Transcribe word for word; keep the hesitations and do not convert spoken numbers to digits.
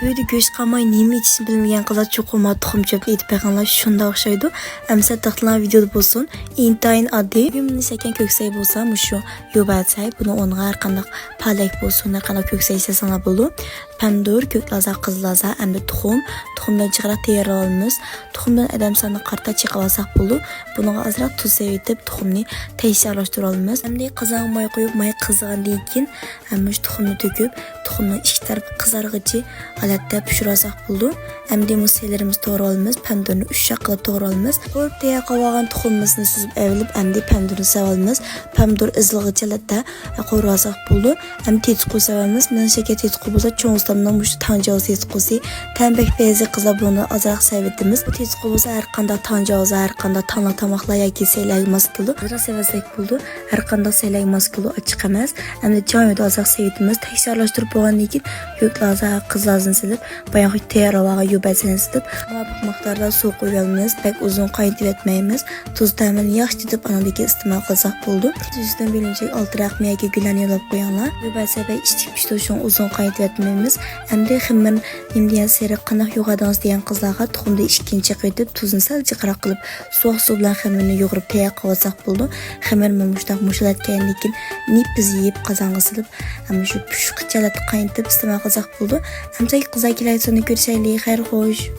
ئۆيدە گۆش قالماي نېمە ئېتىشنى بىلمىگەن قىزلار چوقۇم ما تۇخۇم چۆپنى ئېتىپ بېقىڭلار، شۇنداق ئوخشايدۇ. ئەمىسە دىققىتىڭلار ۋىدېئودا بولسۇن. ئىنتايىن ئاددىي. بۈگۈن مېنى سەكەن كۆكسەي بولسا مۇشۇ يوبەسەي، بۇنىڭ ئورنىغا ھەر قانداق پالەك بولسۇن، ھەر قانداق كۆكسەي ئىشلەتسەڭلار بولىدۇ. پەمىدۇر، كۆك لازا، قىزىل لازا، ئەمدى تۇخۇم. تۇخۇمدىن جىقراق تەييارلاۋالىمىز. تۇخۇمدىن ئادەم سانىغا قارىتا چېقىۋالساق بولىدۇ. بۇنىڭغا ئازراق تۇز سېلىۋېتىپ، تۇخۇمنى تەييارلاشتۇرۇۋالىمىز. ئەمدى قازانغا ماي قۇيۇپ، ماي قىزىغاندىن كېيىن، ھەم مۇشۇ تۇخۇمنى تۆكۈپ، تۇخۇمنىڭ ئىككى تەرىپى قىزارغۇچە ھالەتتە پىشۇرۇۋالساق بولىدۇ. ئەمدى مۇشۇ سېلىرىمىزنى توغرىۋالىمىز، پەمىدۇرنى ئۈچ ياق قىلىپ توغرىۋالىمىز. قورۇپ تەييار قىلىۋالغان تۇخۇمىمىزنى سۈزۈپ ئەۋېلىپ، ئەمدى پەمىدۇرنى سېلىۋالىمىز. پەمىدۇر ئېزىلغۇچە ھالەتتە قورۇۋالساق بولىدۇ. ئەمدى تېتىتقۇ سېلىۋالىمىز. مېنىڭ شەكەر تېتىتقۇ بولسا چوڭ ئۇستامنىڭ مۇشۇ تاڭ جاۋۇزى تېتىتقۇسى. تەم بەك پەيزى قىزلار، بۇنى ئازراق سېلىۋېتىمىز. بۇ تېتىتقۇ بولسا ھەر قانداق تاڭ جاۋۇزى، ھەر قانداق تاڭلىق تاماقلار ياكى سەيلەرگە ماس كېلىدۇ. ئازراق سېلىۋەتسەك بولىدۇ. ھەر قانداق سەيلەرگە ماس كېلىدۇ، ئاچچىق ئەمەس. ئەمدى چاڭيۇدى ئازراق سېلىۋېتىمىز. تەييارلاشتۇرۇپ بولغاندىن كېيىن كۆك لازا، قىزىل لازىنى سېلىپ، باياقى تەييارلاۋالغان يوبەسەينى سېلىپ، مۇۋاپىق مىقداردا سۇ قۇيۇۋالىمىز. بەك ئۇزۇن قاينىتىۋەتمەيمىز. تۇز تەمىنى ياخشى تېتىپ، ئاندىن كېيىن ئىستېمال قىلساق بولىدۇ. يۈزىدىن بىلىنچەك ئالتە رەقىم ياكى گۈلەننى يالاپ قويۇڭلار. يوبەسەي بەك ئىچىككە پىشىدۇ، شۇڭا ئۇزۇن قاينىتىۋەتمەيمىز. ئەمدى خېمىر نېمە دېگەن سېرىق قانداق يوغاندىڭىز دېگەن قىزلارغا تۇخۇمدىن ئىككىنچى قېتىپ تۇزنى سەل جىقراق قىلىپ، سوغۇق سۇ بىلەن خېمىرنى يۇغۇرۇپ تەييار قىلىۋالساق بولىدۇ. خېمىر مانا مۇشۇنداق مۇشۇلاتكەندىن كېيىن نېپىز يېيىپ قازانغا سېلىپ، ھەم شۇ پىشقىچە ھالەتتە قاينىتىپ ئىستېمال قىلساق بولىدۇ. ئەمدى قىزلار كېلەر ساندا كۆرۈشەيلى. خەير خوش.